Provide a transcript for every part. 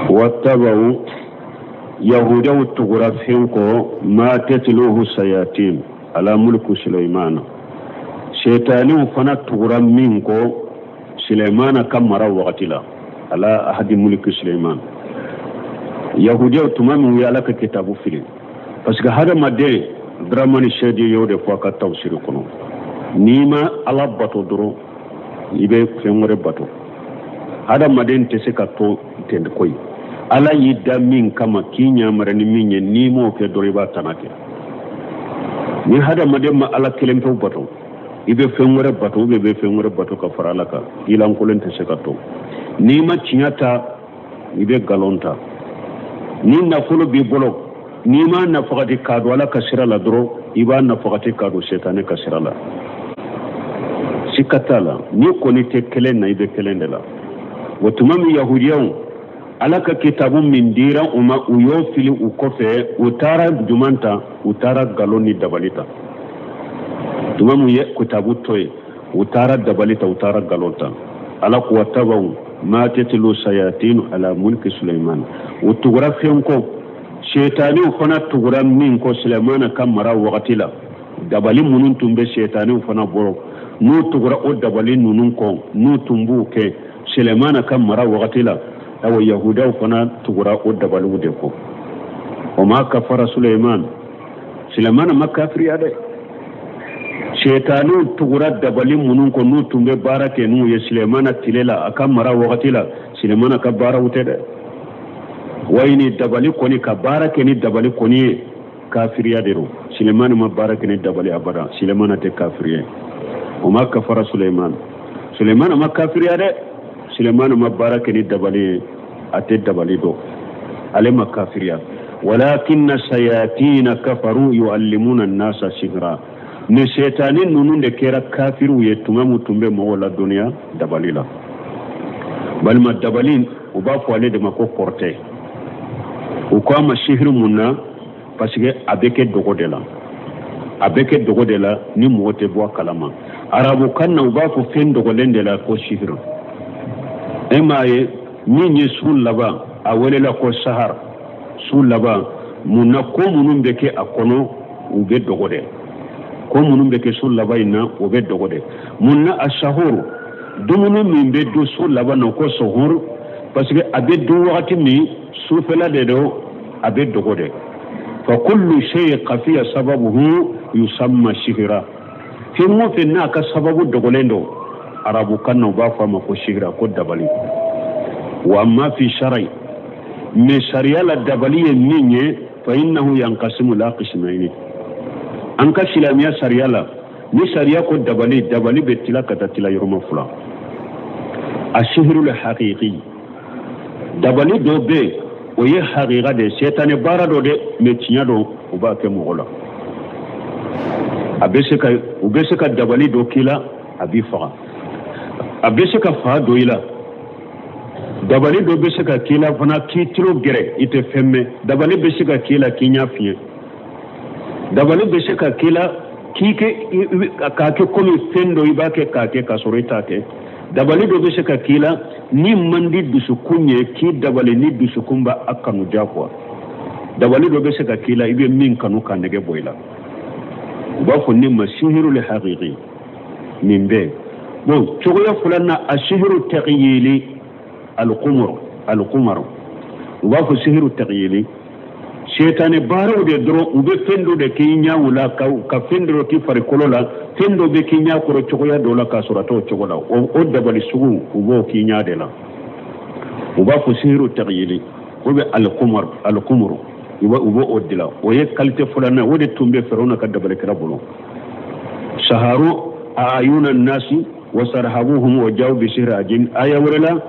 Wattabaw, yahudiyaw tugura fɛn kɔ, ma tatluhu sayatin ala mulku Suleimana, setaniw fana tugura min kɔ Suleimana ka mara wagati la, ala ahadi mulki Suleiman. Yahudiyaw, tuma min u ye Ala ka kitabu fili, parce que hadamaden, Dramani Sɛdi y'o de fɔ a ka tafsiri kɔnɔ, n'i ma Ala bato dɔrɔn, i bɛ fɛn wɛrɛ bato. Hadamaden tɛ se ka to ten koyi. Ala y'i da min kama, k'i ɲamara ni min ye, n'i m'o kɛ dɔrɔn, i b'a tana kɛ. Ni hadamaden ma Ala kelen pewu bato, i bɛ fɛn wɛrɛ bato, ou bien i bɛ fɛn wɛrɛ bato ka fara Ala kan. I lankolon tɛ se ka to. N'i ma tiɲɛ ta, i bɛ nkalon ta. Ni nafolo b'i bolo, n'i m'a nafagati k'a don Ala ka sira la dɔrɔn, i b'a nafagati k'a don setanɛ ka sira la. Sika t'a la, n'i kɔni tɛ kelen na, i bɛ kelen de la. O tuma min yahudiyaw, Ala ka kitabu min dira u ma, u y'o fili u kɔfɛ, u taara juman ta? U taara nkalon ni dabali ta. Tuma min ye kitabu to yen, u taara dabali ta, u taara nkalon ta. Ala ko wattabaw ma tatlu sayatin ala mulki Suleiman. U tugura fɛn kɔ, setaniw fana tugura min kɔ Sulemana ka mara wagati la. Dabali minnu tun bɛ setaniw fana bolo, n'u tugura o dabali ninnu kɔ, n'u tun b'u kɛ Sulemana ka mara wagati la, awa, yahudaw fana tugura o dabaliw de kɔ. Wa ma kafara Suleiman, Sulemana ma kafiriya dɛ. Setaniw tugura dabali minnu kɔ, n'u tun bɛ baara kɛ n'u ye Sulemana tile la, a ka mara wagati la, Sulemana ka baaraw tɛ dɛ. Wayi, ni dabali kɔni, ka baara kɛ ni dabali kɔni ye kafiriya de don. Sulemani ma baara kɛ ni dabali abada. Sulemana tɛ kafiri ye. Wa ma kafara Suleiman, Sulemana ma kafiriya dɛ. Sulemana ma baara kɛ ni dabali ye, a tɛ dabali dɔn, ale ma kafiriya. Walakinna sayatina kafaru yuallimuna nasa sihra. Ni setani ninnu de kɛra kafiriw ye tuma min tun bɛ mɔgɔw ladɔnniya dabali la. Balima, dabali, u b'a fɔ ale de ma ko kɔrɔtɛ. U ko a ma sihiri mun na? Parce que a bɛ kɛ dogo de la, a bɛ kɛ dogo de la ni mɔgɔ tɛ bɔ a kalama. Arabukan na, u b'a fɔ fɛn dogolen de la ko sihiri. E m'a ye, min ye su laban, a welela ko sahar, su laban. Mun na? Ko minnu bɛ kɛ a kɔnɔ, u bɛ dogo de. Ko minnu bɛ kɛ su laban in na, o bɛ dogo de. Mun na a sahur, dumuni min bɛ dun su laban na, ko sahur? Parce que a bɛ dun wagati min, sufɛla de don, a bɛ dogo de. Fa kullu shay khafiya sababuhu yusamma sihira. Fɛn o fɛn n'a ka sababu dogolen don, arabukan na, u b'a fɔ a ma ko sihira, ko dabali. Wa amma fi sharai, mais sariya la, dabali ye min ye, fa innahu yankasimu la qismaini. An ka silamɛya sariya la, ni sariya ko dabali, dabali bɛ tila ka taa tila yɔrɔma fila. A sihirul haqiqi, dabali dɔ bɛ yen, o ye haqiqa de ye, sɛtanɛ baara dɔ dɛ, mais tiɲɛ don, u b'a kɛ mɔgɔ la. A bɛ se ka, u bɛ se ka dabali dɔ k'i la, a b'i faga. A bɛ se ka fa don i la. Dabali dɔ bɛ se ka k'i la fana k'i tulo gɛrɛ, i tɛ fɛn mɛn. Dabali bɛ se ka k'i la k'i ɲɛ fiɲɛ. Dabali bɛ se ka k'i la k'i kɛ k'a kɛ komi fɛn dɔ i b'a kɛ k'a kɛ k'a sɔrɔ i t'a kɛ. Dabali dɔ bɛ se ka k'i la ni man di dusukun ye, k'i dabali ni dusukun b'a a kanu diyagoya. Dabali dɔ bɛ se ka k'i la, i bɛ min kanu, k'a nege bɔ i la. U b'a fɔ nin ma sihirul haqiqi. Nin bɛɛ bon. Cogoya filanan, a sihiru taghyili, alqumar, alqumar. U b'a fɔ sihiru taghyili, sɛtanɛ baaraw de dɔrɔn. U bɛ fɛn dɔ de k'i ɲɛw la, ka fɛn dɔ k'i farikolo la, fɛn dɔ bɛ k'i ɲɛ kɔrɔ cogoya dɔ la k'a sɔrɔ a t'o cogo la. O dabali sugu, u b'o k'i ɲɛ de la. U b'a fɔ sihiru taghyili o bɛ alqumar, alqumar, u b'o o dilan. O ye qualité filanan, o de tun bɛ Firawuna ka dabalikɛla bolo. Saharu ayuna nasi wa sarhabuhum wa jaw bi sihri ajin. Aya wɛrɛ la,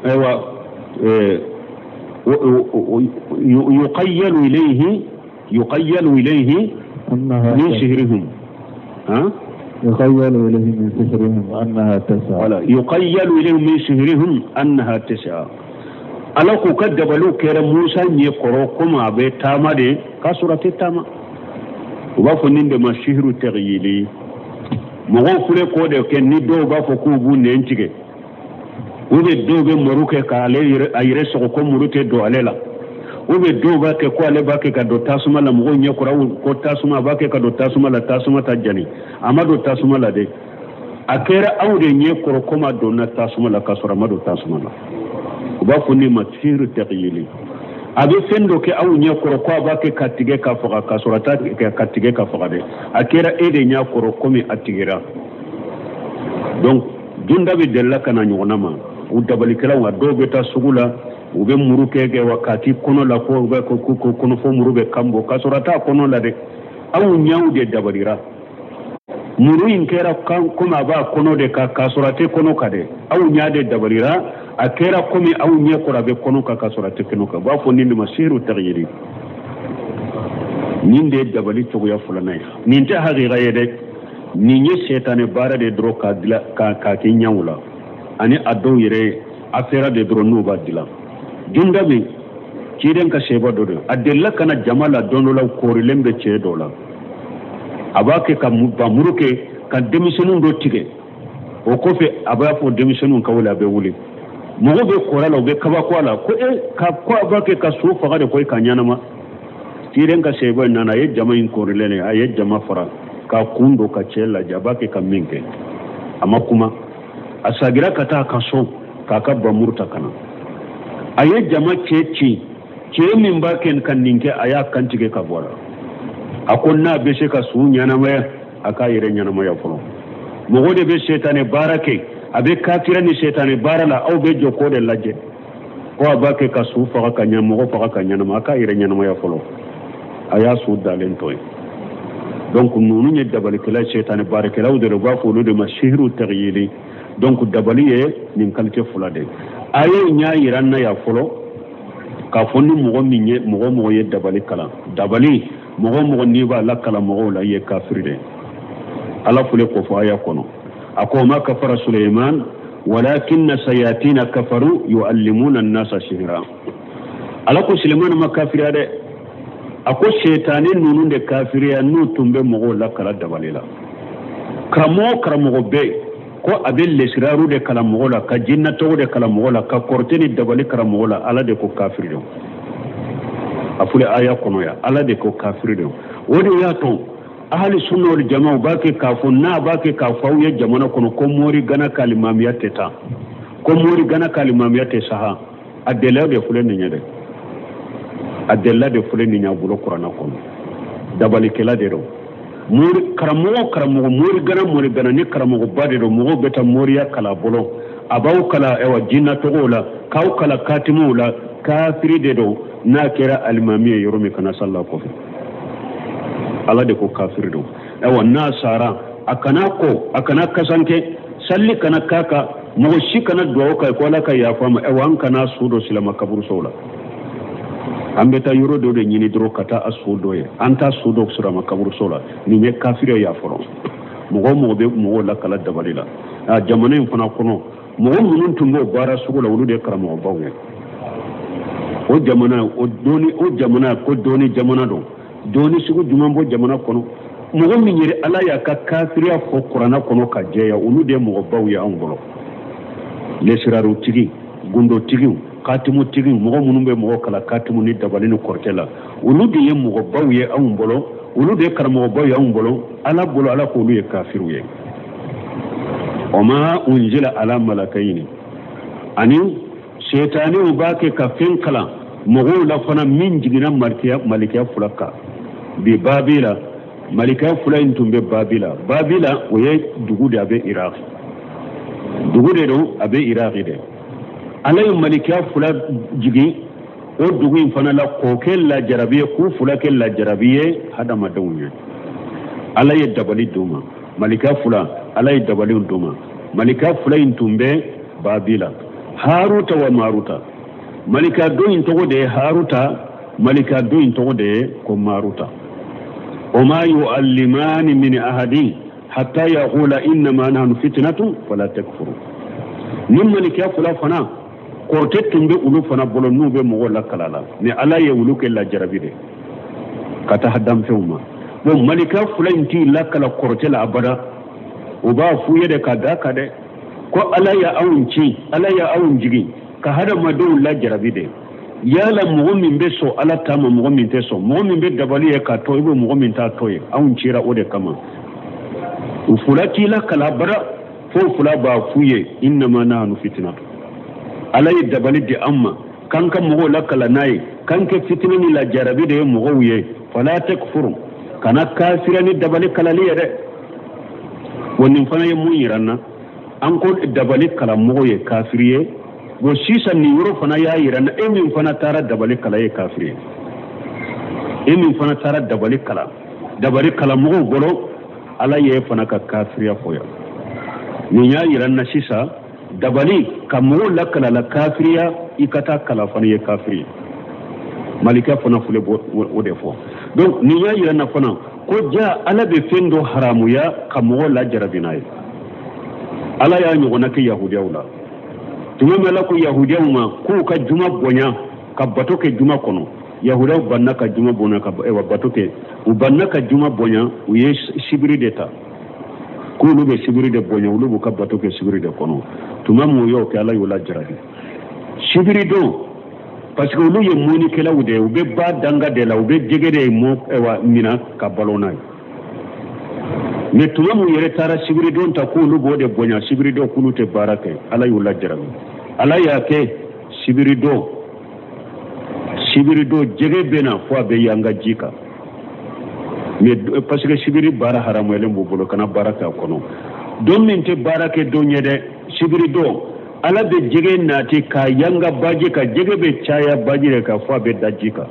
ayiwa, yuqayyalu ilayhi, yuqayyalu ilayhi min sihrihim, ha. Yuqayyalu ilayhi min sihrihim annaha tas'a. Wala yuqayyalu ilayhim min sihrihim annaha tas'a. Ala k'u ka dabaliw kɛra Musa ɲɛ kɔrɔ komi a bɛ taama de, k'a sɔrɔ a tɛ taama. U b'a fɔ nin de ma sihiru taghyili. Mɔgɔw filɛ k'o de kɛ. Ni dɔw b'a fɔ k'u b'u nɛn tigɛ, Ou bien dɔw bɛ muru kɛ k'ale yɛrɛ a yɛrɛ sɔgɔ ko muru tɛ don ale la. Ou bien dɔw b'a kɛ ko ale b'a kɛ ka don tasuma la mɔgɔw ɲɛ kɔrɔ ko tasuma a b'a kɛ ka don tasuma la tasuma t'a jani. A ma don tasuma la dɛ. A kɛra aw de ɲɛ kɔrɔ komi a donna tasuma la k'a sɔrɔ a ma don tasuma la. U b'a fɔ nin ma sihiru tɛkiyili. A bɛ fɛn dɔ kɛ aw ɲɛ kɔrɔ ko a b'a kɛ ka tigɛ ka faga k'a sɔrɔ a t'a kɛ ka tigɛ ka faga dɛ. A kɛra e de ɲɛ kɔrɔ komi a tigɛra. Donc jundabi delila ka na ɲɔgɔnna ma u dabalikɛlaw a dɔw bɛ taa sugu la u bɛ muru kɛ kɛ wa k'a t'i kɔnɔ la ko bɛ ko ko kɔnɔ fo muru bɛ kan bɔ k'a sɔrɔ a t'a kɔnɔ la dɛ aw ɲɛw de dabalira muru in kɛra komi a b'a kɔnɔ de kan k'a sɔrɔ a tɛ kɔnɔ kan dɛ aw ɲɛ de dabalira a kɛra komi aw ɲɛ kɔrɔ a bɛ kɔnɔ kan k'a sɔrɔ a tɛ kɔnɔ kan u b'a fɔ nin de ma sihiru tagiyiri nin de ye dabali cogoya filanan ye nin tɛ hakika ye dɛ nin ye sɛtanɛ baara de dɔrɔn k'a dilan k'a k'a kɛ ɲɛw la ani a dɔw yɛrɛ affaire de dɔrɔn n'u b'a dilan jundabi ciden ka sahaba dɔ don a delila ka na jama la don dɔ la koorilen bɛ cɛ dɔ la a b'a kɛ ka bamuru kɛ ka denmisɛnninw dɔ tigɛ o kɔfɛ a b'a fɔ denmisɛnninw ka wuli a bɛ wuli mɔgɔw bɛ kɔrɔ la u bɛ kabako a la ko e ka ko a b'a kɛ ka so faga de koyi ka ɲɛnama ciden ka sahaba in nana a ye jama in koorilen ye a ye jama fara k'a kun don ka cɛ lajɛ a b'a kɛ ka min kɛ a ma kuma a sagira ka taa a ka so k'a ka bamuru ta ka na a ye jama cɛ ci cɛ min b'a kɛ ka nin kɛ a y'a kantigɛ ka bɔ a la a ko n'a bɛ se ka su ɲɛnamaya a k'a yɛrɛ ɲɛnamaya fɔlɔ mɔgɔ de bɛ sɛtanɛ baara kɛ a bɛ kafira ni sɛtanɛ baara la aw bɛ jɔ k'o de lajɛ ko a b'a kɛ ka su faga ka ɲɛ mɔgɔ faga ka ɲɛnama a k'a yɛrɛ ɲɛnamaya fɔlɔ a y'a su dalen to yen donc ninnu ye dabalikɛla sɛtanɛ baarakɛlaw de u b'a fɔ olu de ma sihiru tagiyili donc dabali ye nin qualité fila de ye a ye ɲa yira n na yan fɔlɔ k'a fɔ ni mɔgɔ min ye mɔgɔ mɔgɔ ye dabali kalan dabali mɔgɔ mɔgɔ n'i b'a lakalan mɔgɔw la i ye kafiri de ala fule k'o fɔ aya kɔnɔ a ko ma kafara suleiman walakinna sayatina kafaru yuallimuna annasa sihira ala ko suleiman ma kafiriya dɛ a ko setani ninnu de kafiriya n'u tun bɛ mɔgɔw lakala dabali la karamɔgɔ karamɔgɔ bɛ ko a bɛ lesiraru de kalan mɔgɔ la ka jinna tɔgɔ de kalan mɔgɔ la ka kɔrɔtɛ ni dabali kalan mɔgɔ la ala de ko kafiri don a filɛ aya kɔnɔ yan ala de ko kafiri don o de y'a to ahali sunna wal jama b'a kɛ k'a fɔ n'a b'a kɛ k'a fɔ aw ye jamana kɔnɔ ko mori gana ka alimamiya tɛ taa ko mori gana ka alimamiya tɛ saha a delila de filɛ nin ye dɛ a delila de filɛ nin y'a bolo kuranna kɔnɔ dabalikɛla de don mori karamɔgɔ karamɔgɔ mori gana mori gana ni karamɔgɔba de don mɔgɔw bɛ taa moriya kalan bolo a b'aw kalan ayiwa jinna tɔgɔw la k'aw kalan katimuw la kafiri de don n'a kɛra alimami ye yɔrɔ min kana salli a kɔfɛ ala de ko kafiri don ayiwa n'a sara a kana ko a kana kasanke salli kana k'a kan mɔgɔ si kana dugawu k'a ye ko ala ka yafa ma ayiwa an kana su don silama kaburusow la an bɛ taa yɔrɔ dɔ de ɲini dɔrɔn ka taa a su don yen an t'a su don silama kaburuso la nin ye kafiriya y'a fɔlɔ mɔgɔ o mɔgɔ bɛ mɔgɔw lakala dabali la a jamana in fana kɔnɔ mɔgɔ minnu tun b'o baara sugu la olu de ye karamɔgɔbaw ye o jamana o dɔnni o jamana ko dɔnni jamana don dɔnni sugu jumɛn b'o jamana kɔnɔ mɔgɔ min yɛrɛ ala y'a ka kafiriya fɔ kuranna kɔnɔ ka jɛya olu de ye mɔgɔbaw ye anw bolo lesirarutigi gundotigiw katimutigiw mɔgɔ minnu bɛ mɔgɔ kalan katimu ni dabali ni kɔrɔtɛ la olu de ye mɔgɔbaw ye anw bolo olu de ye karamɔgɔbaw ye anw bolo ala bolo ala k'olu ye kafiriw ye wa ma unzila ala malakayini ani setaniw b'a kɛ ka fɛn kalan mɔgɔw la fana min jiginna malikiya fila kan bi babila malikiya fila in tun bɛ babila babila o ye dugu de a bɛ iraki dugu de don a bɛ iraki de ala ye malikiya fila jigin o dugu in fana la k'o kɛ lajarabi ye k'u fila kɛ lajarabi ye hadamadenw ye ala ye dabali d'u ma malika fila ala ye dabaliw d'u ma malika fila in tun bɛ babila haruta wa maruta malika dɔ in tɔgɔ de ye haruta malika dɔ in tɔgɔ de ye ko maruta wa ma yu'allimani min ahadin hatta yaqula innama nahnu fitnatun fala takfuru ni malika fila fana kɔrɔtɛ tun bɛ olu fana bolo n'u bɛ mɔgɔw lakala la ni ala ye olu kɛ lajarabi de ka taa danfɛnw ma bon malika fila in t'i lakala kɔrɔtɛ la abada u b'a f'u ye de ka d'a kan dɛ Ko Ala ya anw ci, Ala ya anw jigin ka hadamadenw lajarabi de. Yala mɔgɔ min bɛ sɔn Ala ta ma, mɔgɔ min tɛ sɔn, mɔgɔ min bɛ dabali ye k'a to, i bɛ mɔgɔ min t'a to ye, anw cira o de kama. U fula t'i lakala bara fo fula b'a f'u ye innama nahnu fitinatu. Ala ye dabali di an ma k'an ka mɔgɔw lakala n'a ye, k'an kɛ fitinɛ ni lajarabi de ye mɔgɔw ye. Fala takfuru, kana kafira ni dabali kalali ye dɛ. Wa nin fana ye mun yira n na, an ko dabali kalamɔgɔ ye kafiri ye. Bon sisan nin yɔrɔ fana y'a yira n na, e min fana taara dabali kala ye kafiri ye, e min fana taara dabali kala dabali kalamɔgɔw bolo, Ala y'e fana ka kafiriya fɔ yan. Nin y'a yira n na sisan dabali ka mɔgɔw lakala la kafiriya, i ka taa kala fana ye kafiri ye. Malika fana filɛ o de fɔ. Donc nin y'a yira n na fana ko ja Ala bɛ fɛn dɔ haramuya ka mɔgɔw lajarabi n'a ye. Ala y'a ɲɔgɔnna kɛ yahudiyaw la. Tuma min Ala ko yahudiyaw ma k'u ka juma bonya ka bato kɛ juma kɔnɔ, yahudiyaw banna ka juma bonya ka bato kɛ, u banna ka juma bonya, u ye sibiri de ta k'olu bɛ sibiri de bonya, olu b'u ka bato kɛ sibiri de kɔnɔ. Tuma min u y'o kɛ, Ala y'u lajarabi sibiri don, parce que olu ye mɔnnikɛlaw de ye, u bɛ ba danga de la, u bɛ jɛgɛ de mɔ mina ka balo n'a ye. Mais tuma min yɛrɛ taara sibiridon ta k'olu b'o de bonya, sibiridon k'olu tɛ baara kɛ, Ala y'u lajarabi. Ala y'a kɛ sibiridon, sibiridon jɛgɛ bɛ na fo a bɛ yanga ji kan. Mais parce que sibiri baara haramuyalen b'u bolo, kana baara kɛ a kɔnɔ. Don min tɛ baara kɛ don ye dɛ, sibiridon Ala bɛ jɛgɛ nati k'a yanga baji kan, jɛgɛ bɛ caya baji de kan fo a bɛ da ji kan.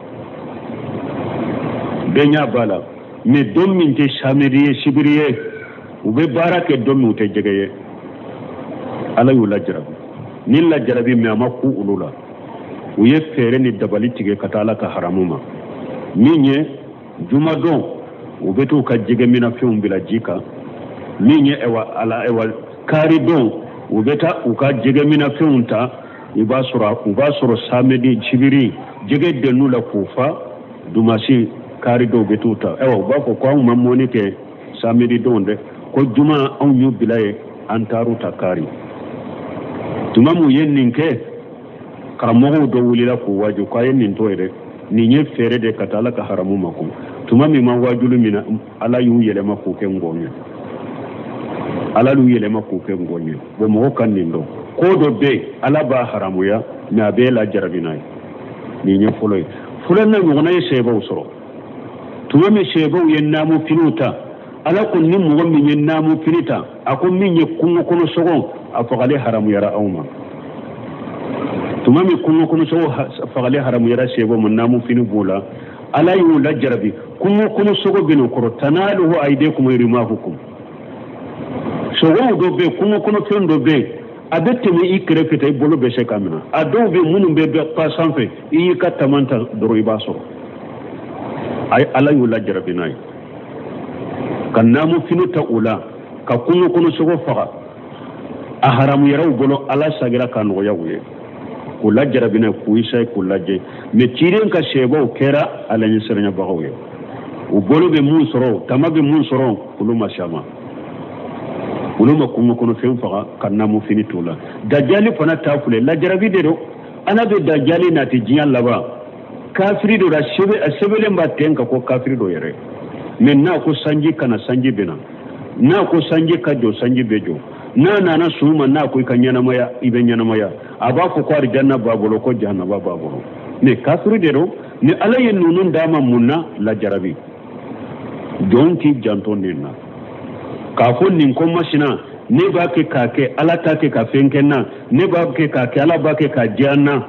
Bɛɛ ɲɛ b'a la. Mais don min tɛ samedi ye, sibiri ye, u bɛ baara kɛ don min u tɛ jɛgɛ ye. Ala y'u lajarabi ni lajarabi, mais a ma ku olu la. U ye fɛɛrɛ ni dabali tigɛ ka taa Ala ka haramu ma. Min ye jumadon, u bɛ t'u ka jɛgɛminafɛnw bila ji kan. Min ye ala karidon, u bɛ taa u ka jɛgɛminafɛnw ta. I b'a sɔrɔ u b'a sɔrɔ samedi sibiri jɛgɛ denn'u la k'u fa. Dumasi kari dɔw bɛ t'u ta. Ayiwa, u b'a fɔ ko anw ma mɔni kɛ samedi don dɛ, ko juma anw y'u bila yen, an taar'u ta kari. Tuma min u ye nin kɛ, karamɔgɔw dɔ wulila k'u waaju k'a ye nin to ye dɛ, nin ye fɛɛrɛ de ka taa Ala ka haramu ma. Ko tuma min ma waajuli min na, Ala y'u yɛlɛma k'u kɛ ngɔn ye. Ala y'u yɛlɛma k'u kɛ ngɔn ye. Bon mɔgɔ ka nin dɔn, ko dɔ bɛ yen Ala b'a haramuya, mais a b'e lajarabi n'a ye. Nin ye fɔlɔ ye. Filanan ɲɔgɔnna ye sɛbɛw sɔrɔ. Tuma min sɛbɛw ye naamu finiw ta, Ala ko ni mɔgɔ min ye naamu fini ta, a ko min ye kungo kɔnɔ sogo, a fagali haramuyara aw ma. Tuma min kungo kɔnɔ sogo fagali haramuyara sɛbɛw ma, naamu fini b'o la, Ala y'u lajarabi. Kungo kɔnɔ sogo bɛ n'o kɔrɔ tanaluhu aydikum rimahukum. Sogow dɔ bɛ yen, kungo kɔnɔ fɛn dɔ bɛ yen, a bɛ tɛmɛ i kɛrɛfɛ ta, i bolo bɛ se ka minɛ. A dɔw bɛ minnu bɛ pa sanfɛ, i y'i ka taman ta dɔrɔn i b'a sɔrɔ. Ala y'u lajarabi n'a ye ka naamu fini ta u la ka kungo kɔnɔ sogo faga. A haramuyara u bolo, Ala sagira k'a nɔgɔya u ye k'u lajarabi n'a ye, k'u isaye k'u lajɛ. Mais ciden ka sɛbɛw kɛra Ala ɲɛsiranyabagaw ye. U bolo bɛ mun sɔrɔ, tama bɛ mun sɔrɔ, olu ma se a ma. Olu ma kungo kɔnɔ fɛn faga ka naamu fini t'u la. Dajali fana ta filɛ, lajarabi de don. Ala bɛ dajali nati diɲɛ laban. Kafiri dɔ la, a sɛbɛnlen b'a ten kan ko kafiri dɔ yɛrɛ. Mais n'a ko sanji kana, sanji bɛ na. N'a ko sanji ka jɔ, sanji bɛ jɔ. N'a nana su ma, n'a ko i ka ɲɛnamaya, i bɛ ɲɛnamaya. A b'a fɔ ko arijanna b'a bolo, ko jahanaba b'a bolo. Mais kafiri de don. Ni Ala ye ninnu d'a ma mun na? Lajarabi. Jɔn k'i janto nin na k'a fɔ nin ko masina, ne b'a kɛ k'a kɛ, Ala t'a kɛ ka fɛn kɛ n na, ne b'a kɛ k'a kɛ, Ala b'a kɛ k'a diya n na,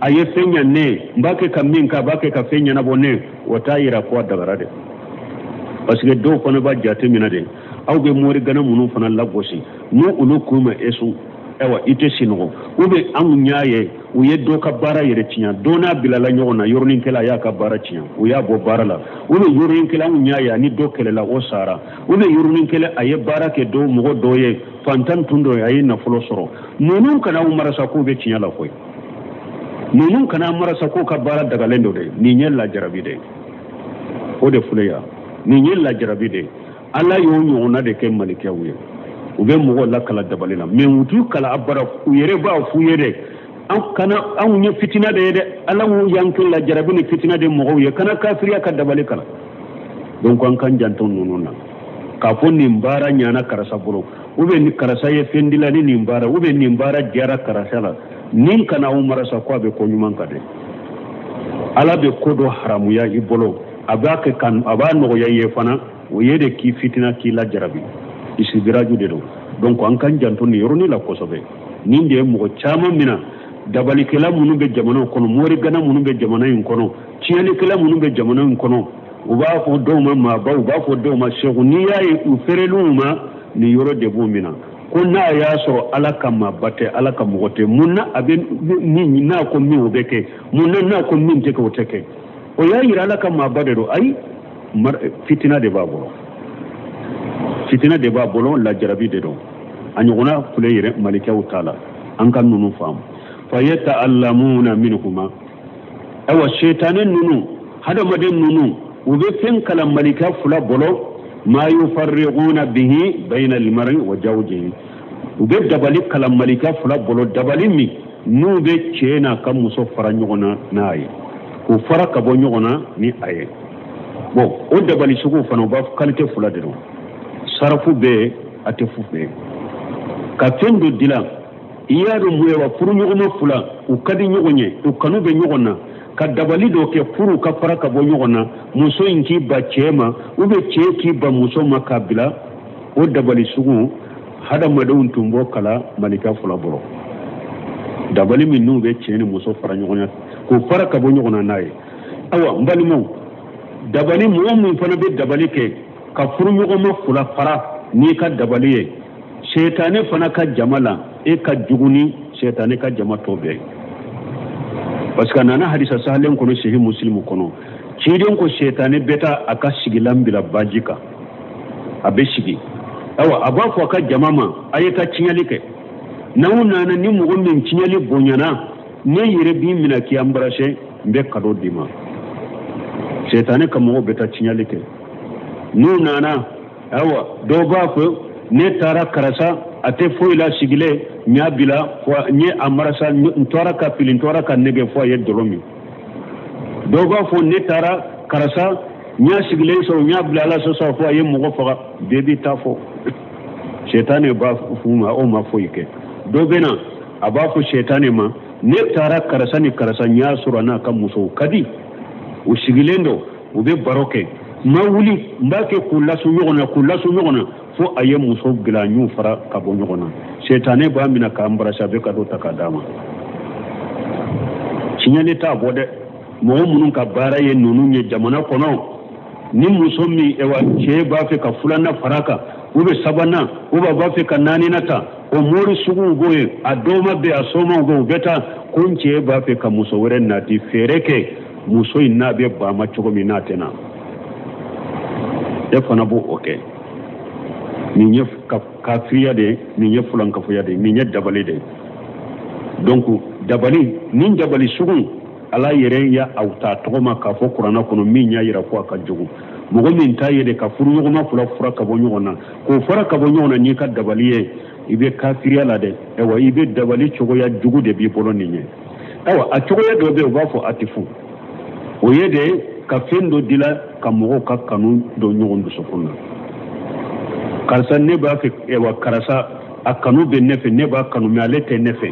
a ye fɛn ɲa ne ye, n b'a kɛ ka min kɛ, a b'a kɛ ka fɛn ɲɛnabɔ ne ye, o t'a yira ko a dagara dɛ. Parce que dɔw fana b'a jate minɛ de, aw bɛ morigana minnu fana lagosi, n'u olu k'u ma esu, ayiwa i tɛ sinɔgɔ. Ou bien anw y'a ye u ye dɔ ka baara yɛrɛ tiɲɛ, dɔ n'a bilala ɲɔgɔn na, yɔrɔnin kelen a y'a ka baara tiɲɛ, u y'a bɔ baara la. Ou bien yɔrɔnin kelen anw y'a ye ani dɔ kɛlɛla, o sara. Ou bien yɔrɔnin kelen a ye baara kɛ dɔ mɔgɔ dɔ ye, fantan tun dɔ ye, a ye nafolo sɔrɔ. Ninnu kana aw marasa k'u bɛ tiɲɛ la koyi. Ninnu kana marasa k'u ka baara dagalen don dɛ. Nin ye lajarabi de ye. O de filɛ yan, nin ye lajarabi de ye. Ala y'o ɲɔgɔnna de kɛ malikew ye. U bɛ mɔgɔw lakalan dabali la, mais u t'u kalan abada. U yɛrɛ b'a f'u ye dɛ, an kana, anw ye fitina de ye dɛ, Ala y'an kɛ lajarabi ni fitina de mɔgɔw ye, kana kafiriya ka dabali kalan. Donc an k'an janto ninnu na k'a fɔ nin baara ɲana karisa bolo, ou bien ni karisa ye fɛn dila ni nin baara, ou bien nin baara diyara karisa la, nin kana aw marasa ko a bɛ ko ɲuman kan dɛ. Ala bɛ ko dɔ haramuya i bolo, a b'a kɛ ka a b'a nɔgɔya i ye fana, o ye de k'i fitina, k'i lajarabi, isidiraju de don. Donc an k'an janto nin yɔrɔnin la kosɛbɛ. Nin de ye mɔgɔ caman mina. Dabalikɛla minnu bɛ jamana kɔnɔ, morigana minnu bɛ jamana in kɔnɔ, tiɲɛnikɛla minnu bɛ jamana in kɔnɔ, u b'a fɔ dɔw ma maabaw, u b'a fɔ dɔw ma seku. N'i y'a ye u feereliw ma, nin yɔrɔ de b'u mina ko n'a y'a sɔrɔ Ala ka maaba tɛ, Ala ka mɔgɔ tɛ, mun na a bɛ min n'a ko min o bɛ kɛ, mun na n'a ko min tɛ kɛ o tɛ kɛ? O y'a yira Ala ka maaba de don. Ayi, fitina de b'a bolo, fitina de b'a bolo, lajarabi de don. A ɲɔgɔnna filɛ yɛrɛ malikɛw t'a la. An ka ninnu faamu. Fa yata'allamuna minhuma, ayiwa, sɛtanɛ ninnu, hadamaden ninnu, u bɛ fɛn kalan malika fila bolo, ma yufarriquna bihi bayna almar'i wa zawjihi. U bɛ dabali kalan malika fila bolo, dabali min n'u bɛ cɛ n'a ka muso fara ɲɔgɔn na n'a ye, k'u fara ka bɔ ɲɔgɔn na ni a ye. Bon, o dabali sugu fana, u b'a qualité fila de don: sarafu bɛ yen, atifu bɛ yen. Ka fɛn dɔ dilan, i y'a dɔn mun ye wa? Furuɲɔgɔnma fila, u ka di ɲɔgɔn ye, u kanu bɛ ɲɔgɔn na, ka dabali dɔ kɛ furu ka fara ka bɔ ɲɔgɔn na, muso in k'i ba cɛ ma, ou bien cɛ k'i ba muso ma k'a bila. O dabali sugu, hadamadenw tun b'o kalan malika fila bolo, dabali min n'u bɛ cɛ ni muso fara ɲɔgɔn na, k'u fara ka bɔ ɲɔgɔn na n'a ye. Ayiwa, n balimaw, dabali mɔgɔ min fana bɛ dabali kɛ ka furuɲɔgɔnma fila fara n'i ka dabali ye sɛtanɛ fana ka jama la, e ka jugu ni sɛtanɛ ka jama tɔ bɛɛ, parce que a nana hadisa sahalen kɔnɔ, sahih Muslimu kɔnɔ, ciden ko sɛtanɛ bɛ taa a ka sigilan bila baji kan, a bɛ sigi. Ayiwa, a b'a fɔ a ka jama ma: a ye taa tiɲɛli kɛ. N'aw nana ni mɔgɔ min tiɲɛli bonyana, ne yɛrɛ b'i minɛ k'i embrasser, n bɛ cadeau d'i ma. Sɛtanɛ ka mɔgɔw bɛ taa tiɲɛli kɛ. N'u nana, ayiwa, dɔw b'a fɔ: ne taara karisa, a tɛ foyi la, sigilen, n y'a bila, n ye a marasa, n tora ka fili, n tora ka nɛgɛ fo a ye dɔlɔ min. Dɔw b'a fɔ: ne taara karisa, n y'a sigilen sɔrɔ, n y'a bila Ala sɔsɔ fo a ye mɔgɔ faga. Bɛɛ b'i ta fɔ. Sɛtanɛ b'a f'u ma: aw ma foyi kɛ. Dɔ bɛ na, a b'a fɔ sɛtanɛ ma: ne taara karisa ni karisa, n y'a sɔrɔ a n'a ka musow ka di, u sigilen don, u bɛ baro kɛ, n ma wuli, n b'a kɛ k'u lasu ɲɔgɔn na, k'u lasu ɲɔgɔn na, fo a ye muso bila, n y'u fara ka bɔ ɲɔgɔn na. Sɛtanɛ b'a minɛ k'a embrasser, a bɛ cadeau ta k'a d'a ma. Tiɲɛni t'a bɔ dɛ. Mɔgɔ minnu ka baara ye ninnu ye jamana kɔnɔ, ni muso min, ewa, cɛ b'a fɛ ka filanan fara kan, ou bien sabanan, ou bien b'a fɛ ka naaninan ta, o mori suguw b'o ye, a dɔw bɛ a somaw bɛ, u bɛ taa ko n cɛ b'a fɛ ka muso wɛrɛ nati, fɛɛrɛ kɛ muso in n'a bɛ ban ma cogo min n'a tɛ na, e fana b'o o kɛ. Nin ye kafiriya de ye, nin ye fulankafoya de ye, nin ye dabali de ye. Donc dabali nin dabali sugu, Ala yɛrɛ ya aw ta tɔgɔ ma k'a fɔ kuranna kɔnɔ, min y'a yira ko a ka jugu. Mɔgɔ min t'a ye de ka furuɲɔgɔnma fila fura ka bɔ ɲɔgɔn na, k'o fara ka bɔ ɲɔgɔn na n'i ka dabali ye, i bɛ kafiriya la dɛ. Ayiwa, i bɛ dabali cogoya jugu de b'i bolo nin ye. Ayiwa, a cogoya dɔ bɛ yen, u b'a fɔ atifu, o ye de ka fɛn dɔ dila ka mɔgɔw ka kanu don ɲɔgɔn dusukun na. Karisa, ne b'a fɛ, ayiwa, karisa a kanu bɛ ne fɛ, ne b'a kanu, mais ale tɛ ne fɛ,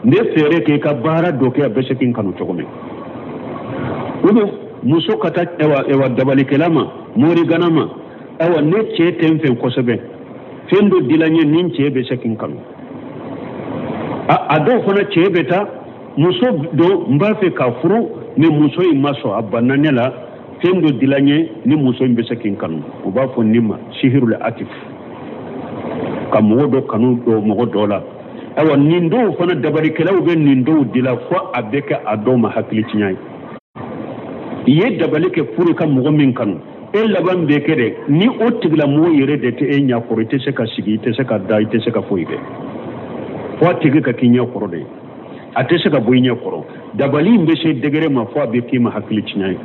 ne fɛɛrɛ kɛ i ka baara dɔ kɛ, a bɛ se k'i kanu cogo min. Ou bien muso ka taa, ayiwa, dabalikɛla ma, morigana ma: ayiwa, ne cɛ tɛ n fɛ kosɛbɛ, fɛn dɔ dila n ye ni n cɛ bɛ se k'i kanu. A dɔw fana, cɛ bɛ taa muso dɔ, n b'a fɛ ka furu, mais muso in ma sɔn, a banna ne la, fɛn dɔ dila n ye ni muso in bɛ se k'i kanu. U b'a fɔ nin ma sihirul atif, ka mɔgɔ dɔ kanu don mɔgɔ dɔ la. Ayiwa, nin dɔw fana, dabalikɛlaw bɛ nin dɔw dila fo a bɛ kɛ a dɔw ma hakili tiɲɛ ye. I ye dabali kɛ pour ka mɔgɔ min kanu, e laban bɛ kɛ dɛ ni o tigilamɔgɔ yɛrɛ de tɛ e ɲɛ kɔrɔ, i tɛ se ka sigi, i tɛ se ka da, i tɛ se ka foyi kɛ, fo a tigi ka k'i ɲɛ kɔrɔ de, a tɛ se ka bɔ i ɲɛ kɔrɔ. Dabali in bɛ se degré ma fo a bɛ k'i ma hakili tiɲɛ ye,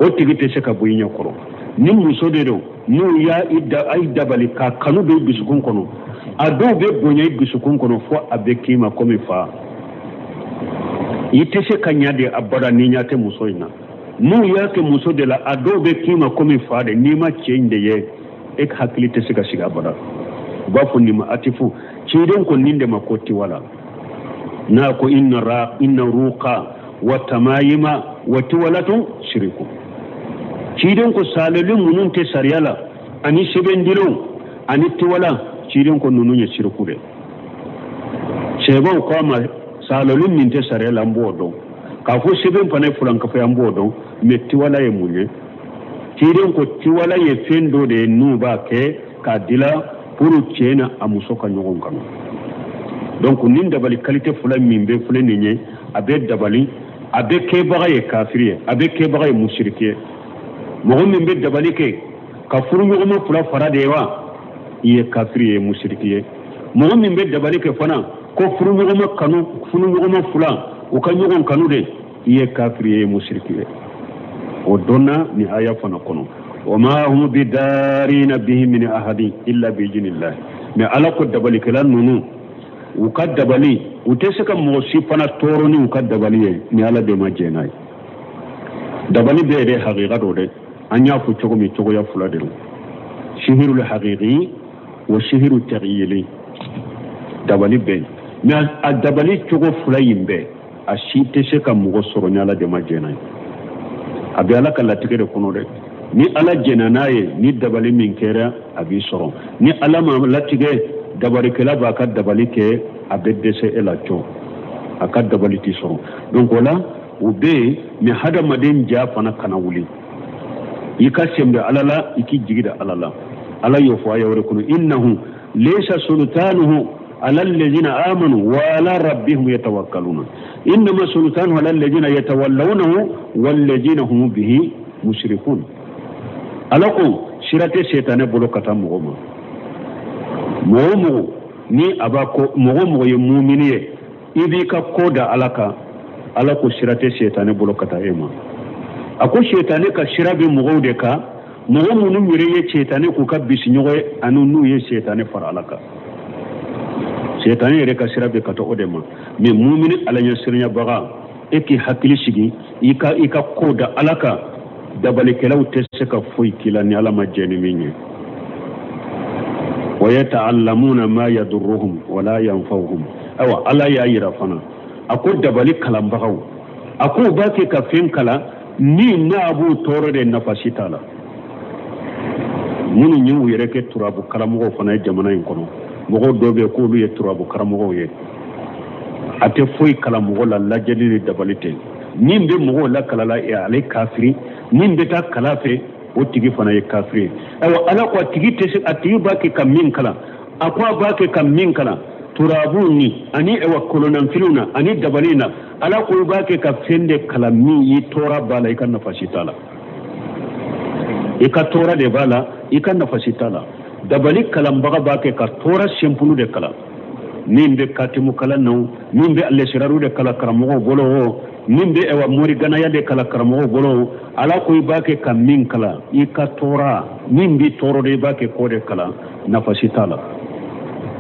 o tigi tɛ se ka bɔ i ɲɛ kɔrɔ. Ni muso de don N'u y'a i da i dabali k'a kanu don i dusukun kɔnɔ, a dɔw bɛ bonya i dusukun kɔnɔ fo a bɛ k'i ma komi fa. I tɛ se ka ɲa de abada n'i ɲa tɛ muso in na. N'u y'a kɛ muso de la, a dɔw bɛ k'i ma komi fa de. N'i ma cɛ in de ye, e hakili tɛ se ka sigi abada. U b'a fɔ nin ma atifu. Ciden ko nin de ma ko tiwala. N'a ko inna ra inna ruqa wa tamayima wa tiwalatun shiriku. Ciden ko saleli minnu tɛ sariya la ani sɛbɛndilenw ani tiwala, ciden ko ninnu ye siriku de. Sɛbɛnw ko a ma saloli min tɛ sariya la, an b'o dɔn. K'a fɔ sɛbɛn fana ye fulankafo ye, an b'o dɔn. Mais tiwala ye mun ye? Ciden ko tiwala ye fɛn dɔ de ye n'u b'a kɛ k'a dila pour cɛ na a muso ka ɲɔgɔn kanu. Donc nin dabali qualité fila min bɛ filɛ nin ye, a bɛ dabali, a bɛ kɛbaga ye kafiri ye, a bɛ kɛbaga ye musiriki ye. Mɔgɔ min bɛ dabali kɛ ka furuɲɔgɔnma fila fara de ye wa, i ye kafiri ye, musiriki ye. Mɔgɔ min bɛ dabali kɛ fana ko furuɲɔgɔnma kanu, furuɲɔgɔnma fila u ka ɲɔgɔn kanu de, i ye kafiri ye, musiriki ye. O dɔnna nin aya fana kɔnɔ. Wa ma hum bidarina bihi min ahadin illa bi idhnillah. Mais Ala ko dabalikɛla ninnu, u ka dabali, u tɛ se ka mɔgɔ si fana tɔɔrɔ ni u ka dabali ye ni Ala de ma jɛn n'a ye. Dabali bɛɛ de hakika dɔ dɛ. An y'a fɔ cogo min, cogoya fila de don: sihirul hakiki wa sihiru taghyili. Dabali bɛɛ, mais a dabali cogo fila in bɛɛ, a si tɛ se ka mɔgɔ sɔrɔ ni Ala de ma jɛn n'a ye. A bɛ Ala ka latigɛ de kɔnɔ dɛ. Ni Ala jɛnna n'a ye, ni dabali min kɛra, a b'i sɔrɔ. Ni Ala ma latigɛ, dabalikɛla b'a ka dabali kɛ, a bɛ dɛsɛ e la cɔ, a ka dabali t'i sɔrɔ. Donc o la, o bɛ yen. Mais hadamaden ja fana kana wuli. I ka sɛnbɛ Ala la, i k'i jigi da Ala la. Ala y'o fɔ aya wɛrɛ kɔnɔ: innahu laysa sultanuhu ala alladhina amanu wa ala rabbihim yatawakkaluna, innama sultanuhu ala alladhina yatawallawnahu walladhina hum bihi mushrikun. Ala ko sira tɛ setanɛ bolo ka taa mɔgɔ ma. Mɔgɔ o mɔgɔ ni a b'a ko, mɔgɔ o mɔgɔ ye mumini ye, i b'i ka ko da Ala kan. Ala ko sira tɛ setanɛ bolo ka taa e ma. A ko setanɛ ka sira bɛ mɔgɔw de kan, mɔgɔ minnu yɛrɛ ye setanɛ k'u ka bisiɲɔgɔn ye ani n'u ye setanɛ fara Ala kan. Setanɛ yɛrɛ ka sira bɛ ka taa o de ma. Mais mumini Ala ɲɛsiranyabaga, e k'i hakili sigi, i ka ko da Ala kan. Dabalikɛlaw tɛ se ka foyi k'i la ni Ala ma jɛ ni min ye. Wa yata'allamuna ma yadurruhum wala yanfa'uhum. Ayiwa, Ala y'a yira fana, a ko dabali kalanbagaw, a ko u b'a kɛ ka fɛn kalan min n'a b'u tɔɔrɔ de, nafa si t'a la. Minnu ye u yɛrɛ kɛ turabu karamɔgɔw fana ye jamana in kɔnɔ, mɔgɔw dɔw bɛ yen k'olu ye turabu karamɔgɔw ye, a tɛ foyi kalan mɔgɔ la, lajɛli ni dabali tɛ. Min bɛ mɔgɔw lakalala, ale kafiri. Min bɛ taa kala fɛ, o tigi fana ye kafiri ye. Ayiwa, Ala ko a tigi tɛ se, a tigi b'a kɛ ka min kalan, a ko a b'a kɛ ka min kalan turabu ni ani ayiwa kolonnanfiliw na ani dabali na, Ala ko i b'a kɛ ka fɛn de kalan min i tɔɔrɔ b'a la, i ka nafa si t'a la. I ka tɔɔrɔ de b'a la, i ka nafa si t'a la. Dabali kalanbaga b'a kɛ ka tɔɔrɔ simple de kalan. Min bɛ katimu kalan na o, min bɛ alɛsiraru de kalan karamɔgɔw bolo o, min bɛ ɛwa moriganaya de kalan karamɔgɔw bolo o, Ala ko i b'a kɛ ka min kalan, i ka tɔɔrɔ min b'i tɔɔrɔ de, i b'a kɛ k'o de kalan, nafa si t'a la.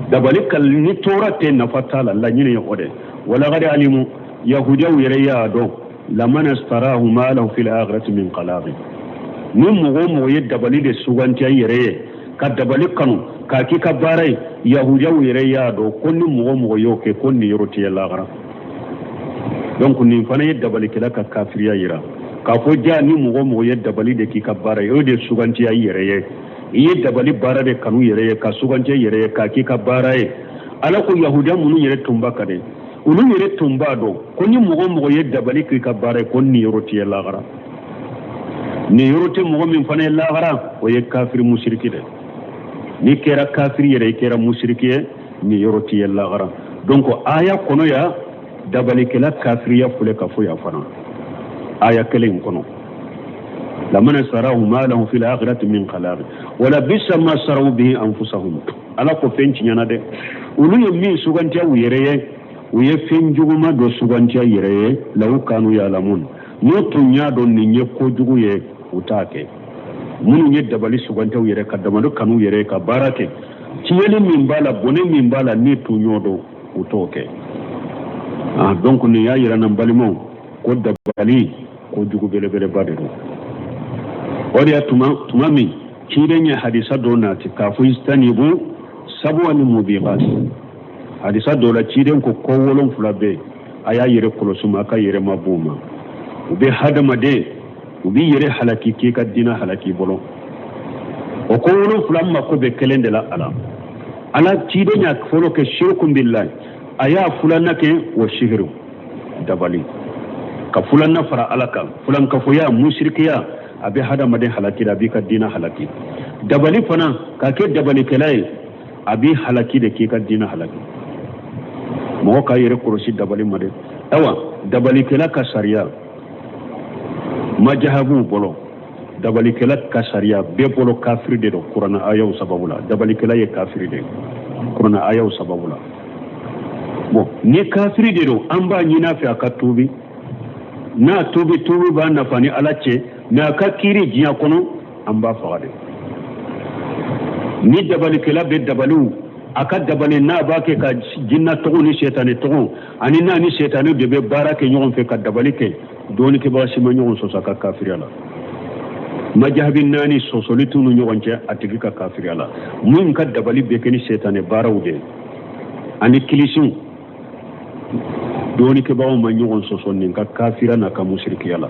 Dabali kalan ni tɔɔrɔ tɛ, nafa t'a la. Laɲini ye o de. Walakadi alimu, yahudiyaw yɛrɛ y'a dɔn, lamana starahu ma lahu fil akhirati min khalaqi. Ni mɔgɔ o mɔgɔ ye dabali de suganti i yɛrɛ ye, ka dabali kanu k'a k'i ka baara ye, yahudiyaw yɛrɛ y'a dɔn ko ni mɔgɔ o mɔgɔ y'o kɛ, ko nin yɔrɔ tɛ lahara. Donc nin fana ye dabalikɛla ka kafiriya yira k'a fɔ ja ni mɔgɔ o mɔgɔ ye dabali de k'i ka baara ye, o de sugantiya i yɛrɛ ye, i ye dabali baara de kanu yɛrɛ ye, ka sugantiya yɛrɛ ye k'a k'i ka baara ye. Ala ko yahudiya minnu yɛrɛ tun b'a ka dɛ, olu yɛrɛ tun b'a dɔn ko ni mɔgɔ o mɔgɔ ye dabali k'i ka baara ye, ko nin yɔrɔ tɛ lahara. Nin yɔrɔ tɛ mɔgɔ min fana ye lahara, o ye kafiri musiriki dɛ. N'i kɛra kafiri yɛrɛ, i kɛra musiriki ye, nin yɔrɔ tɛ ye lahara. Donc aya kɔnɔ ya, dabalikɛla kafiriya filɛ ka fɔ yan fana aya kelen in kɔnɔ: lamana sarahu ma lahu fil akhirati min khalaq wala bisa ma saraw bihi anfusahum. Ala ko fɛn tiɲɛna dɛ, olu ye min sugantiya u yɛrɛ ye, u ye fɛn juguma dɔ sugantiya yɛrɛ ye. Law kanu yalamun, n'u tun y'a dɔn nin ye kojugu ye, u t'a kɛ. Minnu ye dabali suganti u yɛrɛ ka dabali kanu yɛrɛ ka baara kɛ, tiɲɛni min b'a la, bɔnɛ min b'a la, ni tɔɲɔ don, u t'o kɛ. Ah, donc nin y'a yira n balimaw ko dabali ko jugu belebeleba de don. O de y'a tuma min ciden ye hadisa dɔ nati k'a fɔ ijtanibu sab'al mubiqat, hadisa dɔ la ciden ko ko wolonfila bɛ yen, a y'a yɛrɛ kɔlɔsi ma, a ka yɛrɛ mabɔ u ma. U bɛ hadamaden, u b'i yɛrɛ halaki k'i ka diinɛ halaki i bolo. O ko wolonfila mako bɛ kelen de la ala ala ciden y'a fɔlɔ kɛ shirikun billahi, a y'a filanan kɛ wa sihiru, dabali ka filanan fara ala kan, filankafoya, musirikiya, a bɛ hadamaden halaki, a b'i ka diinɛ halaki. Dabali fana, ka kɛ dabalikɛla ye, a b'i halaki de k'i ka diinɛ halaki. Mɔgɔ k'a yɛrɛ kɔlɔsi dabali ma dɛ. Awa, dabalikɛla ka sariya majahabuw bolo, dabalikɛla ka sariya bɛɛ bolo kafiri de don kuranɛ ayaw sababu la. Dabalikɛla ye kafiri de ye kuranɛ ayaw sababu la. Bon, ni kafiri de don, an b'a ɲini a fɛ a ka tuubi. N'a tuubi, tuubi b'a nafa ni ala cɛ, mais a ka kiiri diɲɛ kɔnɔ, an b'a faga de. Ni dabalikɛla bɛ dabaliw, a ka dabali n'a b'a kɛ ka jinna tɔgɔ ni sɛtanɛ tɔgɔ ani n'a ni sɛtanɛ de bɛ baara kɛ ɲɔgɔn fɛ ka dabali kɛ, dɔnnikɛbaga si ma ɲɔgɔn sɔsɔ a ka kafiriya la. Majahabi naani sɔsɔli t'u ni ɲɔgɔn cɛ a tigi ka kafiriya la. Min ka dabali bɛ kɛ ni sɛtanɛ baaraw de ye ani kilisiw, dɔnnikɛbagaw ma ɲɔgɔn sɔsɔ nin ka kafira n'a ka musirikiya la.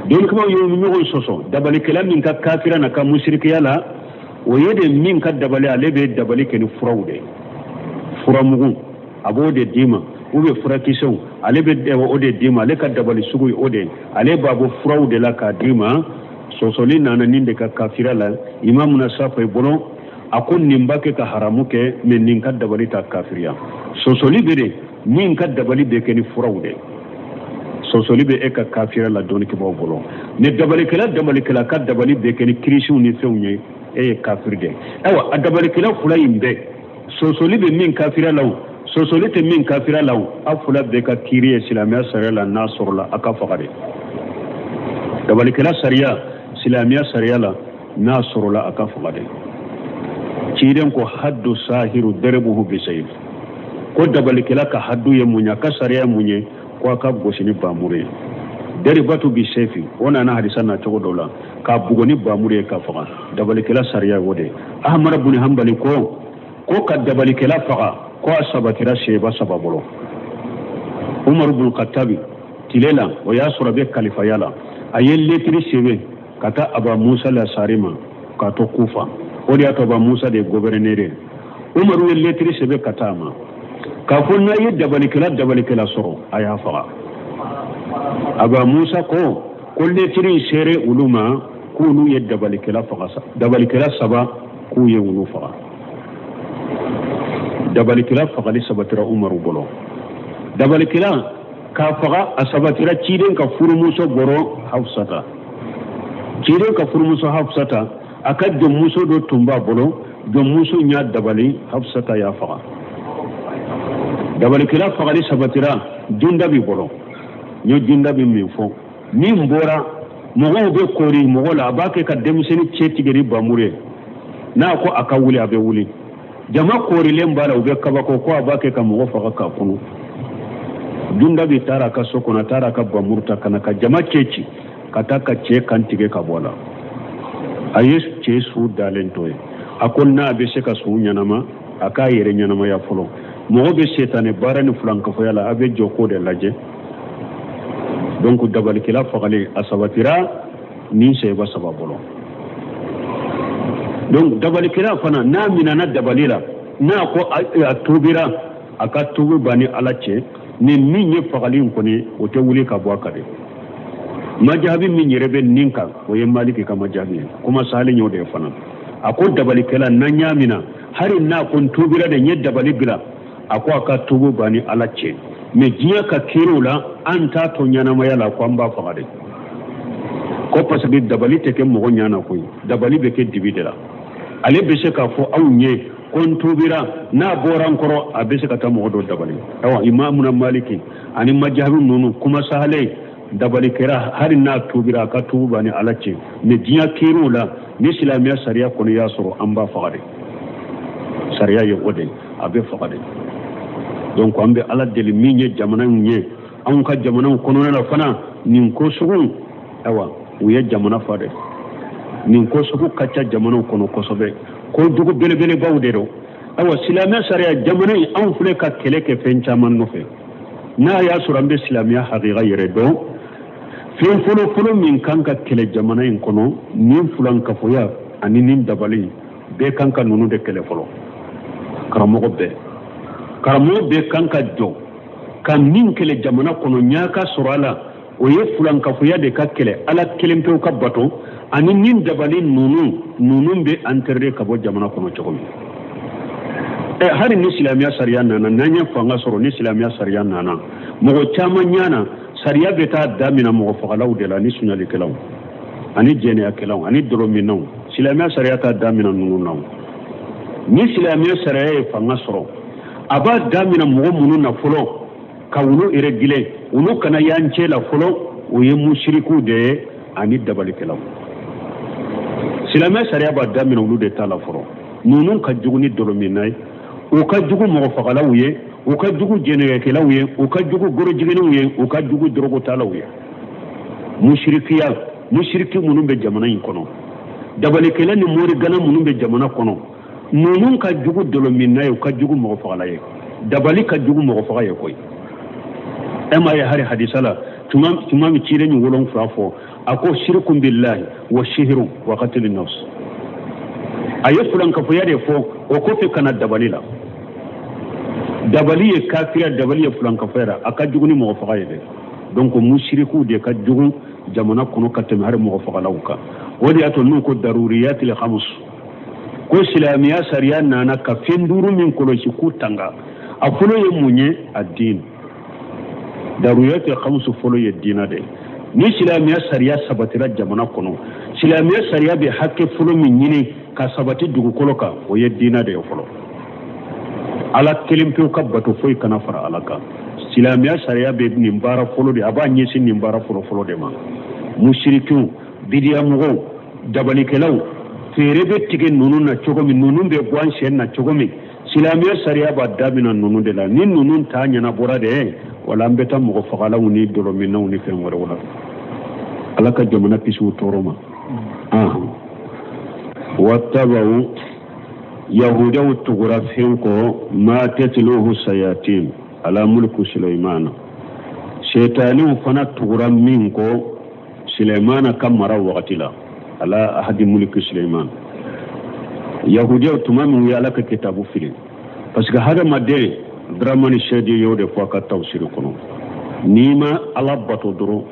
Dɔnnikɛbagaw ye ɲɔgɔn sɔsɔ dabalikɛla min ka kafira n'a ka musirikiya la, o ye de min ka dabali, ale bɛ dabali kɛ ni furaw de ye, furamugu a b'o de d'i ma, ou bien furakisɛw, ale bɛ o de d'i ma. Ale ka dabali sugu ye o de ye, ale b'a bɔ furaw de la k'a d'i ma. Sɔsɔli nana nin de ka kafira la imamuna Safi bolo. A ko nin b'a kɛ ka haramu kɛ, mais nin ka dabali t'a kafiriya. Sɔsɔli bɛ de min ka dabali bɛ kɛ ni furaw de, sɔsɔli bɛ e ka kafiriya la dɔnnikɛbaaw bolo. Ni dabalikɛla ka dabali bɛ kɛ ni kirisiw ni fɛnw ye, e ye kafiri de ye. Ayiwa, a dabalikɛla fila in bɛɛ, sɔsɔli bɛ min kafiriya la o, sɔsɔli tɛ min kafiriya la o, aw fila bɛɛ ka kiiri ye silamɛya sariya la, n'a sɔrɔla a ka faga de. Dabalikɛla sariya silamɛya sariya la, n'a sɔrɔla a ka faga de. Ciden ko haddu sahiru daribuhu bisayif, ko dabalikɛla ka haddu ye mun ye, a ka sariya ye mun ye? Ko a ka gosi ni bamuru ye. Daribatu bisayfi, o nana hadisa na cogo dɔ la, k'a bugɔ ni bamuru ye ka faga. Dabalikɛla sariya ye o de ye. Ahmad bin Hanbali ko ka dabalikɛla faga, ko a sabatira seba saba bolo. Umaru bin Khattabi tile la, o y'a sɔrɔ a bɛ kalifaya la, a ye letiri sɛbɛn ka taa Aba Musa Lasari ma k'a to Kufa. O de y'a to Aba Musa de ye gɔvɛrɛnɛri ye. Umaru ye letiri sɛbɛn ka taa a ma k'a fɔ n'a ye dabalikɛla sɔrɔ, a y'a faga. Aba Musa ko letiri sere olu ma k'olu ye dabalikɛla faga, dabalikɛla saba k'u ye olu faga. Dabalikɛla fagali sabatira Umaru bolo. Dabalikɛla k'a faga, a sabatira ciden ka furumuso bɔrɔ Hafsata. Ciden ka furumuso Hafsata, a ka jɔnmuso dɔ tun b'a bolo, jɔnmuso y'a dabali, Hafsata y'a faga. Dabalikɛla fagali sabatira Jundabi bolo. N ye Jundabi min fɔ, min bɔra mɔgɔw bɛ koori mɔgɔ la, a b'a kɛ ka denmisɛnnin cɛ tigɛ ni bamuru ye, n'a ko a ka wuli, a bɛ wuli. Jama koorilen b'a la, u bɛ kabako ko a b'a kɛ ka mɔgɔ faga k'a kunu. Jundabi taara a ka so kɔnɔ, a taara a ka bamuru ta ka na ka jama cɛ ci ka taa ka cɛ kan tigɛ ka bɔ a la. A ye cɛ su dalen to yen. A ko n'a bɛ se ka su ɲɛnama, a k'a yɛrɛ ɲɛnamaya fɔlɔ. Mɔgɔ bɛ setanɛ baara ni filankafoya la, a bɛ jɔ k'o de lajɛ. Donc dabalikɛla fagalen a sabatira nin seba saba bolo. Donc dabalikɛla fana n'a minɛna dabali la, n'a ko a tuubira, a ka tuubi b'a ni ala cɛ. Ni min ye fagali in kɔni, o tɛ wuli ka bɔ a kan dɛ. Majahabi min yɛrɛ bɛ nin kan, o ye Maliki ka majahabi ye, kuma sahalen y'o de ye fana. A ko dabalikɛla n'an y'a minɛ, hali n'a ko n tuubira de, n ye dabali bila, a ko a ka tuubi b'a ni ala cɛ, mais diɲɛ ka kiiriw la, an t'a to ɲɛnamaya la, ko an b'a faga de. Ko parce que dabali tɛ kɛ mɔgɔ ɲana koyi, dabali bɛ kɛ dibi de la. Ale bɛ se k'a fɔ aw ɲɛ ko n tuubira, n'a bɔra n kɔrɔ, a bɛ se ka taa mɔgɔ dɔ dabali. Ayiwa, imamuna Maliki ani majahabi ninnu kuma sahalen. Dabalikɛla, hali n'a tubira, a ka tubu b'a ni Ala cɛ. Mais diɲɛ kiiriw la, ni silamɛya sariya kɔni y'a sɔrɔ, an b'a faga de. Sariya ye o de ye, a bɛ faga de. Donc an bɛ Ala deli min ye jamana in ye, anw ka jamanaw kɔnɔna la fana, nin ko sugu, ayiwa, u ye jamana fa dɛ. Nin ko sugu ka ca jamanaw kɔnɔ kosɛbɛ, ko jugu belebelebaw de don. Ayiwa, silamɛ sariya jamana in, anw filɛ ka kɛlɛ kɛ fɛn caman nɔfɛ. N'a y'a sɔrɔ an bɛ silamɛya hakika yɛrɛ dɔn, fɛn fɔlɔfɔlɔ min kan ka kɛlɛ jamana in kɔnɔ, nin fulankafoya ani nin dabali, bɛɛ kan ka ninnu de kɛlɛ fɔlɔ. Karamɔgɔ bɛɛ kan ka jɔ ka min kɛlɛ jamana kɔnɔ, ɲa ka sɔrɔ a la, o ye fulankafoya de ka kɛlɛ, Ala kelen pewu ka bato, ani nin dabali ninnu bɛ interdit ka bɔ jamana kɔnɔ cogo min. Ɛ, hali ni silamɛya sariya nana, n'an ye fanga sɔrɔ, ni silamɛya sariya nana, mɔgɔ caman ɲana, sariya bɛ taa damina mɔgɔ fagalaw de la, ni sunyalikɛlaw ani jɛnɛyakɛlaw ani dɔlɔminnaw. Silamɛya sariya t'a damina ninnu na. Ni silamɛya sariya ye fanga sɔrɔ, a b'a damina mɔgɔ minnu na fɔlɔ ka olu réguler, olu kana y'an cɛ la fɔlɔ, o ye musirikuw de ye ani dabalikɛlaw. Silamɛ sariya b'a daminɛ olu de ta la fɔlɔ. Ninnu ka jugu ni dɔlɔminna ye, u ka jugu mɔgɔ fagalaw ye, u ka jugu jɛnɛyakɛlaw ye, u ka jugu gorojiginniw ye, u ka jugu dɔrɔgutalaw ye. Musirikiya, musiriki minnu bɛ jamana in kɔnɔ, dabalikɛla ni morigana minnu bɛ jamana kɔnɔ, ninnu ka jugu dɔlɔminna ye, u ka jugu mɔgɔ fagala ye. Dabali ka jugu mɔgɔ faga ye koyi. E m'a ye, hali hadisa la, tuma min ciden ni 7 fɔ, a ko shirikun billahi wa sihiru wa qatl nafs. A ye fulankafoya de fɔ, o kɔfɛ ka na dabali la. Dabali ye kafiriya, dabali ye fulankafoya la, a ka jugu ni mɔgɔ faga ye dɛ. Donc musirikuw de ka jugu jamana kɔnɔ ka tɛmɛ hali mɔgɔ fagalaw kan. O de y'a to n'u ko daruriyatil khams, ko silamɛya sariya nana ka fɛn duuru min kɔlɔsi k'u tanga, a fɔlɔ ye mun ye? A diin. Daruriyatil khams fɔlɔ ye diina de. Ni silamɛya sariya sabatira jamana kɔnɔ, silamɛya sariya bɛ hakɛ fɔlɔ min ɲini ka sabati dugukolo kan, o ye diina de ye fɔlɔ. Ala kelen pewu ka bato, foyi kana fara Ala kan. Silamɛya sariya bɛ nin baara fɔlɔ de, a b'a ɲɛsin nin baara fɔlɔ fɔlɔ de ma. Musirikiw, bidiyamɔgɔw, dabalikɛlaw, feere bɛ tigɛ ninnu na cogo min, ninnu bɛ bɔ an sen na cogo min, silamɛya sariya b'a daminɛ ninnu de la. Ni ninnu ta ɲɛnabɔra de, wala an bɛ taa mɔgɔ fagalaw ni dɔlɔminnaw ni fɛn wɛrɛw la. Ala ka jamana kisi u tɔɔrɔ ma. Wattabaw, yahudaw tugura fɛn kɔ, ma tatluhu sayatin ala mulku Suleimana, setaniw fana tugura min kɔ Suleimana ka mara wagati la, ala ahadi mulki Suleiman. Yahudiyaw, tuma min u ye Ala ka kitabu fili, parce que hadamaden, Dramani Sɛdi y'o de fɔ a ka tafsiri kɔnɔ, n'i ma Ala bato dɔrɔn,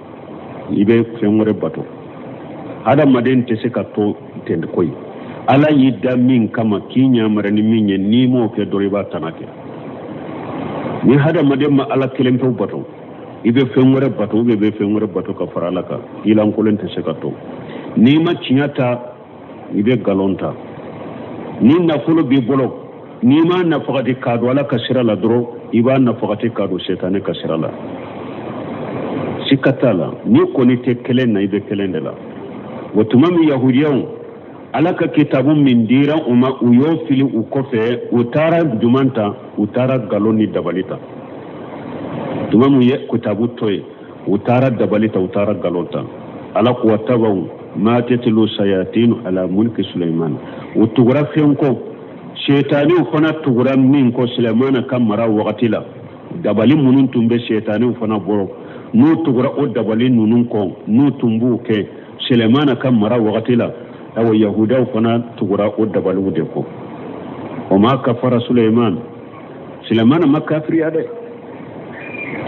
i bɛ fɛn wɛrɛ bato. Hadamaden tɛ se ka to ten koyi. Ala y'i da min kama, k'i ɲamara ni min ye, n'i m'o kɛ dɔrɔn, i b'a tana kɛ. Ni hadamaden ma Ala kelen pewu bato, i bɛ fɛn wɛrɛ bato, ou bien i bɛ fɛn wɛrɛ bato ka fara Ala kan. I lankolon tɛ se ka to. N'i ma tiɲɛ ta, i bɛ nkalon ta. Ni nafolo b'i bolo, n'i ma nafagati k'a don Ala ka sira la dɔrɔn, i b'a nafagati k'a don setanɛ ka sira la, sika t'a la. N'i kɔni tɛ kelen na, i bɛ kelen de la. O tuma min yahudiyaw, Ala ka kitabu min dira u ma, u y'o fili u kɔfɛ, u taara juman ta? U taara nkalon ni dabali ta. Tuma min ye kitabu to yen, u taara dabali ta, u taara nkalon ta. Ala ko wattabaw ma tatlu sayatin ala mulki Suleiman. U tugura fɛn kɔ, setaniw fana tugura min kɔ Sulemana ka mara wagati la, dabali minnu tun bɛ setaniw fana bolo, n'u tugura o dabali ninnu kɔ, n'u tun b'u kɛ Sulemana ka mara wagati la, awa, yahudaw fana tugura o dabaliw de kɔ. O ma kafara Suleiman, Sulemana ma kafiriya dɛ.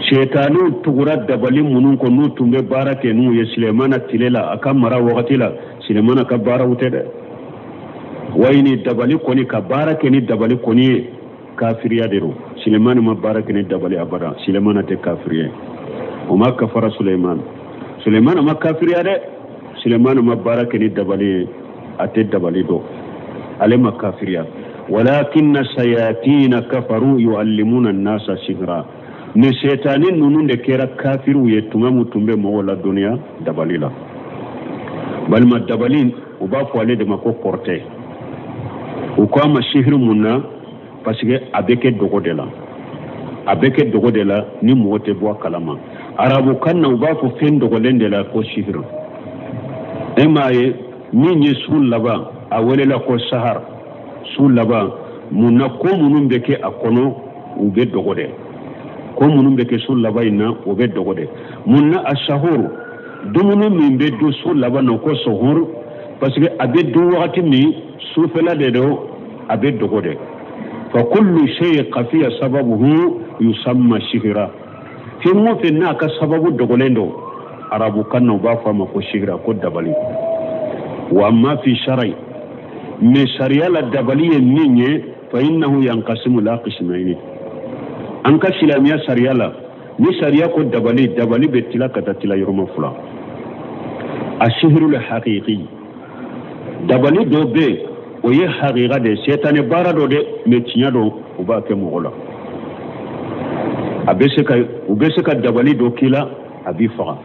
Setaniw tugura dabali minnu kɔ, n'u tun bɛ baara kɛ n'u ye Sulemana tile la, a ka mara wagati la, Sulemana ka baaraw tɛ dɛ. Wayi, ni dabali kɔni, ka baara kɛ ni dabali kɔni ye kafiriya de don. Sulemani ma baara kɛ ni dabali abada. Sulemana tɛ kafiri ye. O ma kafara Suleiman, Sulemana ma kafiriya dɛ. Sulemana ma baara kɛ ni dabali ye, a tɛ dabali dɔn, ale ma kafiriya. Walakinna sayatina kafaru yuallimuna nasa sihra. Nin sɛtani ninnu de kɛra kafiriw ye tuma min tun bɛ mɔgɔw ladɔnniya dabali la. Balima, dabali, u b'a fɔ ale de ma ko kɔrɔtɛ. U ko a ma sihiri mun na? Parce que a bɛ kɛ dogo de la, a bɛ kɛ dogo de la ni mɔgɔ tɛ bɔ a kalama. Arabukan na, u b'a fɔ fɛn dogolen de la ko sihiri. E m'a ye, min ye su laban, a welela ko sahar, su laban. Mun na? Ko minnu bɛ kɛ a kɔnɔ, u bɛ dogo de. Ko minnu bɛ kɛ su laban in na, o bɛ dogo de. Mun na a sahur, dumuni min bɛ dun su laban na, ko sahur? Parce que a bɛ dun wagati min, sufɛla de don, a bɛ dogo de. Fa kullu shay khafiya sababuhu yusamma sihira. Fɛn o fɛn n'a ka sababu dogolen don, arabukan na u b'a fɔ a ma ko sihira, ko dabali. Wa amma fi sharai, mais sariya la, dabali ye min ye, fa innahu yankasimu la qismayni. An ka silamɛya sariya la, ni sariya ko dabali, dabali bɛ tila ka taa tila yɔrɔma fila. A sihirul haqiqi, dabali dɔ bɛ yen, o ye haqiqa de ye, sɛtanɛ baara dɔ de, mais tiɲɛ don, u b'a kɛ mɔgɔ la. A bɛ se ka, u bɛ se ka dabali dɔ k'i la, a b'i faga.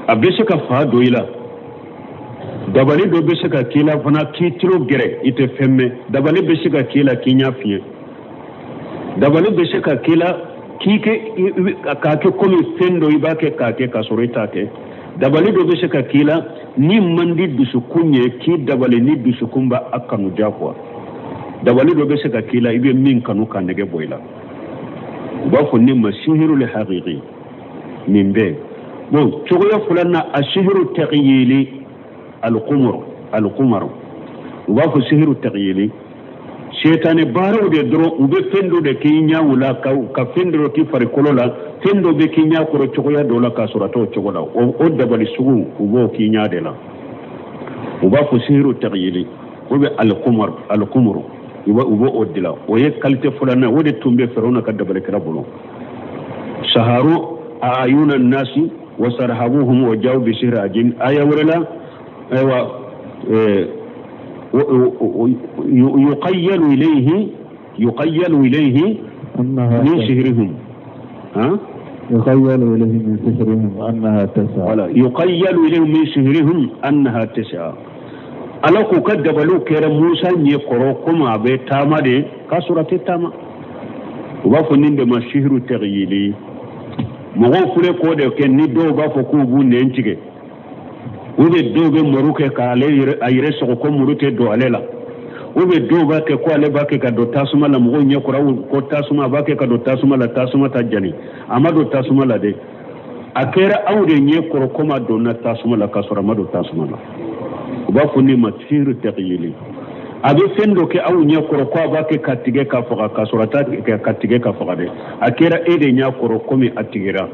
A bɛ se ka fa don i la. Dabali dɔ bɛ se ka k'i la fana k'i tulo gɛrɛ, i tɛ fɛn mɛn. Dabali bɛ se ka k'i la k'i ɲɛ fiɲɛ. Dabali bɛ se ka k'i la k'i kɛ k'a kɛ komi fɛn dɔ i b'a kɛ k'a kɛ k'a sɔrɔ i t'a kɛ. Dabali dɔ bɛ se ka k'i la ni man di dusukun ye, k'i dabali ni dusukun b'a a kanu diyagoya. Dabali dɔ bɛ se ka k'i la, i bɛ min kanu, k'a nege bɔ i la. U b'a fɔ nin ma sihirul haqiqi. Nin bɛɛ bon, cogoya filanan, a sihiru taghyili, alqumar, alqumar. U b'a fɔ sihiru taghyili, sɛtanɛ baaraw de dɔrɔn. U bɛ fɛn dɔ de k'i ɲɛw la, ka fɛn dɔ k'i farikolo la, fɛn dɔ bɛ k'i ɲɛ kɔrɔ cogoya dɔ la k'a sɔrɔ a t'o cogo la. O dabali sugu, u b'o k'i ɲɛ de la. U b'a fɔ sihiru taghyili o bɛ alqumar, alqumar, u b'o o dilan. O ye qualité filanan. O de tun bɛ Firawuna ka dabalikɛla bolo. Saharu ayuna nasi wa sarhabuhum wa jaw bi sihri ajin. Aya wɛrɛ la, ayiwa, yuqayyalu ilayhi, yuqayyalu ilayhi min sihrihim, ha. يخيل إليه من سحرهم أنها تسعى. Voilà, yuqayyalu ilayhim min sihrihim annaha tas'a. Ala k'u ka dabaliw kɛra Musa ɲɛ kɔrɔ komi a bɛ taama de, k'a sɔrɔ a tɛ taama. U b'a fɔ nin de ma sihiru taghyili. Mɔgɔw filɛ k'o de kɛ, ni dɔw b'a fɔ k'u b'u nɛn tigɛ, ou bien dɔw bɛ muru kɛ k'ale yɛrɛ a yɛrɛ sɔgɔ ko muru tɛ don ale la, ou bien dɔw b'a kɛ ko ale b'a kɛ ka don tasuma la mɔgɔw ɲɛ kɔrɔ, ko tasuma, a b'a kɛ ka don tasuma la, tasuma ta jani. A ma don tasuma la dɛ, a kɛra aw de ɲɛ kɔrɔ komi a donna tasuma la, k'a sɔrɔ a ma don tasuma la. U b'a fɔ nin ma sihiru taghyili. A bɛ fɛn dɔ kɛ aw ɲɛ kɔrɔ ko a b'a kɛ ka tigɛ ka faga, k'a sɔrɔ a t'a kɛ ka tigɛ ka faga dɛ. A kɛra e de ɲɛ kɔrɔ komi a tigɛra.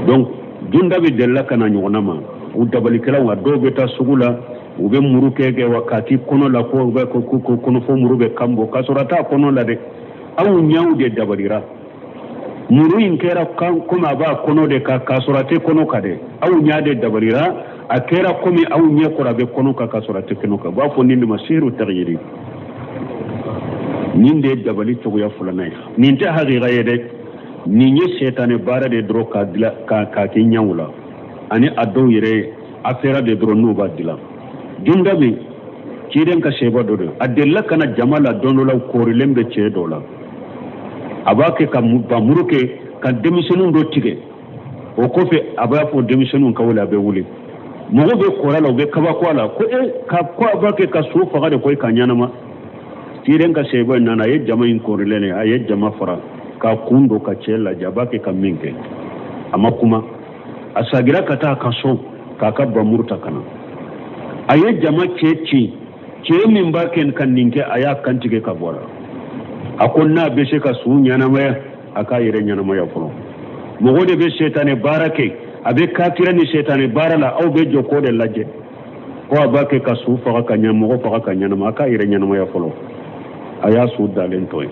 Donc junda bɛ delila ka na ɲɔgɔnna ma. U dabalikɛlaw, nka dɔw bɛ taa sugu la, u bɛ muru kɛ wa k'a k'i kɔnɔ la, ko bɛ ko kɔnɔfɔ muru bɛ kan bɔ, k'a sɔrɔ a t'a kɔnɔ la dɛ. Aw ɲɛw de dabalira, muru in kɛra komi a b'a kɔnɔ de kan, k'a sɔrɔ a tɛ kɔnɔ kan dɛ. Aw ɲɛ de dabalira, a kɛra komi aw ɲɛ kɔrɔ a bɛ kɔnɔ kan, k'a sɔrɔ a tɛ kɔnɔ kan. U b'a fɔ nin de ma sihiru taghyiri. Nin de ye dabali cogoya filanan ye. Nin tɛ hakika ye dɛ, nin ye sɛtanɛ baara de dɔrɔn k'a dilan k'a kɛ ɲɛw la, ani a dɔw yɛrɛ affaire de dɔrɔn n'u b'a dilan. Junda min ciden ka sɛba dɔ don, a delila ka na jama la don dɔ la, koorilen bɛ cɛ dɔ la, a b'a kɛ ka bamuru kɛ ka denmisɛnnin dɔ tigɛ. O kɔfɛ, a b'a fɔ denmisɛnninw ka wuli. A bɛ wuli, mɔgɔw bɛ kɔrɔ la, u bɛ kabako a la, ko e ka ko a b'a kɛ ka so faga de, ko e ka ɲɛnama. Ciden ka sɛba in nana, a ye jama in koorilen ye, a ye jama fara k'a kun don ka cɛ lajɛ, a b'a kɛ ka min kɛ. A ma kuma, a sagira ka taa a ka so k'a ka bamuru ta ka na. A ye jama cɛ ci, cɛ min b'a kɛ ka nin kɛ, a y'a kantigɛ ka bɔ a la. A ko n'a bɛ se ka su ɲɛnamaya, a k'a yɛrɛ ɲɛnamaya fɔlɔ. Mɔgɔ de bɛ sɛtanɛ baara kɛ, a bɛ kafira ni sɛtanɛ baara la, aw bɛ jɔ k'o de lajɛ ko a b'a kɛ ka su faga ka ɲɛ, mɔgɔ faga ka ɲɛnama. A k'a yɛrɛ ɲɛnamaya fɔlɔ. A y'a su dalen to yen.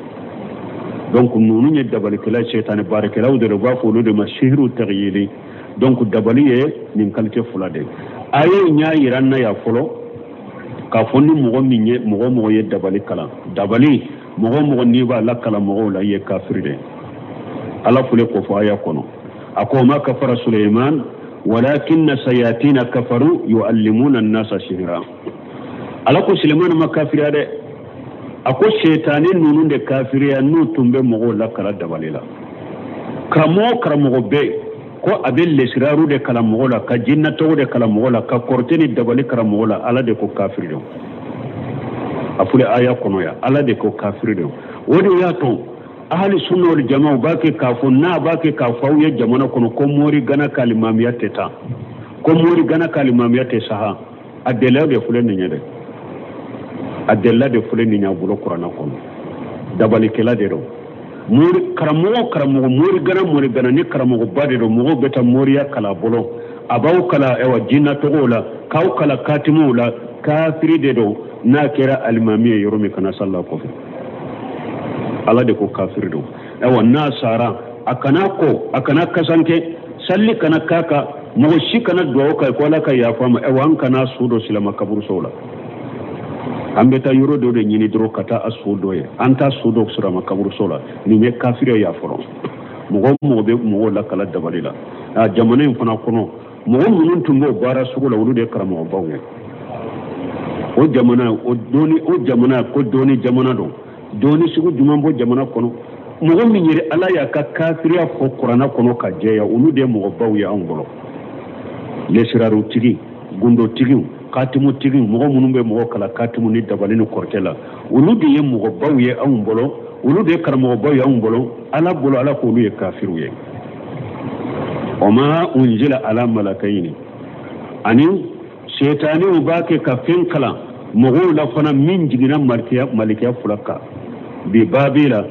Donc ninnu ye dabalikɛla, sɛtanɛ baarakɛlaw de, u b'a fɔ olu de ma sihiru taghyili. Donc dabali ye nin qualité fila de ye. A ye ɲa yira n na yan fɔlɔ k'a fɔ ni mɔgɔ min ye, mɔgɔ mɔgɔ ye dabali kalan, dabali mɔgɔ mɔgɔ n'i b'a la kalan mɔgɔw la, i ye kafiri de. Ala fule k'o fɔ aya kɔnɔ, a ko ma kafara Suleiman walakinna sayatina kafaru yuallimuna annasa sihira. Ala ko Suleiman ma kafiriya dɛ, a ko setani ninnu de kafiriya, n'u tun bɛ mɔgɔw lakala dabali la. Karamɔgɔ karamɔgɔ bɛ ko a bɛ lesiraru de kalan mɔgɔ la, ka jinɛ tɔgɔ de kalan mɔgɔ la, ka kɔrɔtɛ ni dabali kalan mɔgɔ la, Ala de ko kafiri don. A filɛ aya kɔnɔ yan, Ala de ko kafiri don. O de y'a to ahali sunna wal jama b'a kɛ k'a fɔ, n'a b'a kɛ k'a fɔ aw ye jamana kɔnɔ ko mori gana ka alimamiya tɛ taa, ko mori gana ka alimamiya tɛ saha. A dalilu de filɛ nin ye dɛ, a dalilu de filɛ nin ye a bolo kuranna kɔnɔ. Dabalikɛla de don. Mori karamɔgɔ karamɔgɔ mori gana mori gana ni karamɔgɔba de don. Mɔgɔw bɛ taa moriya kalan a bolo, a b'aw kalan ɛwa jinɛ tɔgɔw la, k'aw kalan katimuw la. Kafiri de don. N'a kɛra alimami ye yɔrɔ min, kana sali a kɔfɛ. Ala de ko kafiri don. Ayiwa, n'a sara, a kana ko, a kana kasanke, salli kana k'a kan, mɔgɔ si kana dugawu kɛ ko Ala ka yafa ma. Ayiwa, an kana su don silama kaburusow la. An bɛ taa yɔrɔ dɔ de ɲini dɔrɔn ka taa a su don yen, an t'a su don silama kaburuso la. Nin ye kafiriya y'a fɔlɔ. Mɔgɔ mɔgɔ bɛ mɔgɔw lakala dabali la a jamana in fana kɔnɔ, mɔgɔ minnu tun b'o baara sugu la, olu de ye karamɔgɔbaw ye. O jamana o dɔnni, o jamana ko dɔnni jamana don. Dɔnni sugu jumɛn b'o jamana kɔnɔ? Mɔgɔ min yɛrɛ Ala y'a ka kafiriya fɔ kuranna kɔnɔ ka jɛya, olu de ye mɔgɔbaw ye anw bolo. Lesirarutigi, gundotigiw, katimutigiw, mɔgɔ minnu bɛ mɔgɔ kalan katimu ni dabali ni kɔrɔtɛ la, olu de ye mɔgɔbaw ye anw bolo, olu de ye karamɔgɔbaw ye anw bolo. Ala bolo, Ala k'olu ye kafiriw ye. O ma unzila ala malakayini, ani setaniw b'a kɛ ka fɛn kalan mɔgɔw la fana min jiginna malikiya fila kan bi Babila.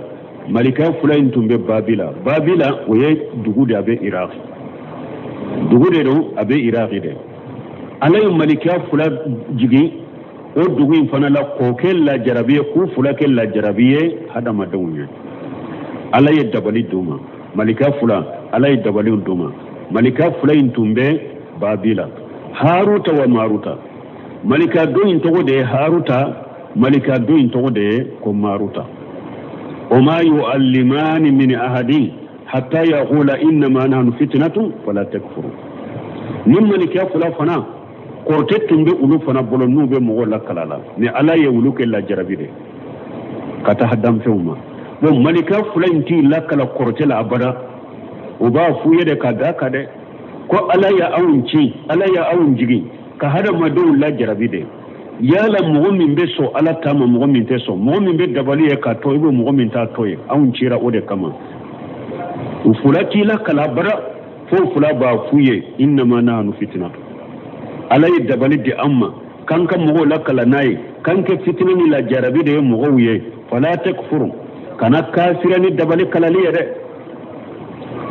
Malikiya fila in tun bɛ Babila. Babila, o ye dugu de, a bɛ Iraki, dugu de don, a bɛ Iraki de. Ala ye malikiya fila jigin o dugu in fana la k'o kɛ lajarabi ye, k'u fila kɛ lajarabi ye hadamadenw ye. Ala ye dabali d'u ma. Malika fila, Ala ye dabaliw d'u ma. Malika fila in tun bɛ Babila, Haruta wa Maruta. Malika dɔ in tɔgɔ de ye Haruta, malika dɔ in tɔgɔ de ye ko Maruta. O ma yu'allimani min ahadin hatta yaqula innama nahnu fitnatun fala takfuru. Ni malika fila fana, kɔrɔtɛ tun bɛ olu fana bolo n'u bɛ mɔgɔw lakala la, ni Ala ye olu kɛ lajarabi de ka taa danfɛnw ma. Bon, malika fila in t'i lakala kɔrɔtɛ la abada. O b'a f'u ye de ka da kan dɛ ko Ala ya anw ci, Ala ya anw jigin ka hadamadenw lajarabi de. Yala mɔgɔ min bɛ sɔn Ala ta ma, mɔgɔ min tɛ sɔn, mɔgɔ min bɛ dabali ye k'a to i bɛ, mɔgɔ min t'a to ye, anw cira o de kama. U fila t'i lakala abada fo fila b'a f'u ye innama nahnu fitnatu. Ala ye dabali di an ma k'an ka mɔgɔw lakala n'a ye, k'an kɛ fitinɛ ni lajarabi de ye mɔgɔw ye. Fala takfuru, kana kafira ni dabali kalali ye dɛ.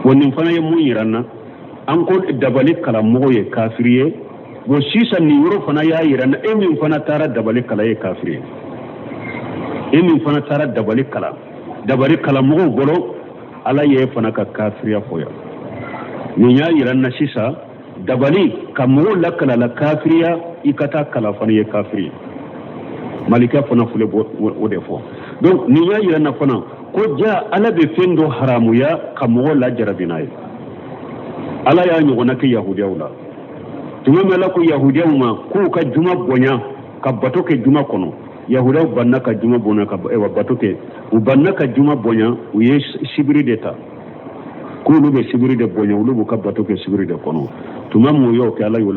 Wa nin fana ye mun yira n na? An ko dabali kalamɔgɔ ye kafiri ye. Bon, sisan nin yɔrɔ fana y'a yira n na, e min fana taara dabali kalan ye kafiri ye. E min fana taara dabali kalan dabali kalamɔgɔw bolo, Ala ye fana ka kafiriya fɔ yan. Nin y'a yira n na sisan, dabali ka mɔgɔw lakala la kafiriya, i ka taa kalan fana ye kafiri ye. Malika fana filɛ o de fɔ. Donc nin y'a yira n na fana ko ja Ala bɛ fɛn dɔ haramuya ka mɔgɔw lajarabi n'a ye. Ala y'a ɲɔgɔnna kɛ yahudiyaw la tuma min Ala ko yahudiyaw ma k'u ka juma bonya, ka bato kɛ juma kɔnɔ. Yahudiyaw banna ka juma bonya, ka bato kɛ. U banna ka juma bonya, u ye sibiri de ta k'olu bɛ sibiri de bonya, olu b'u ka bato kɛ sibiri de kɔnɔ. Tuma min u y'o kɛ, Ala y'u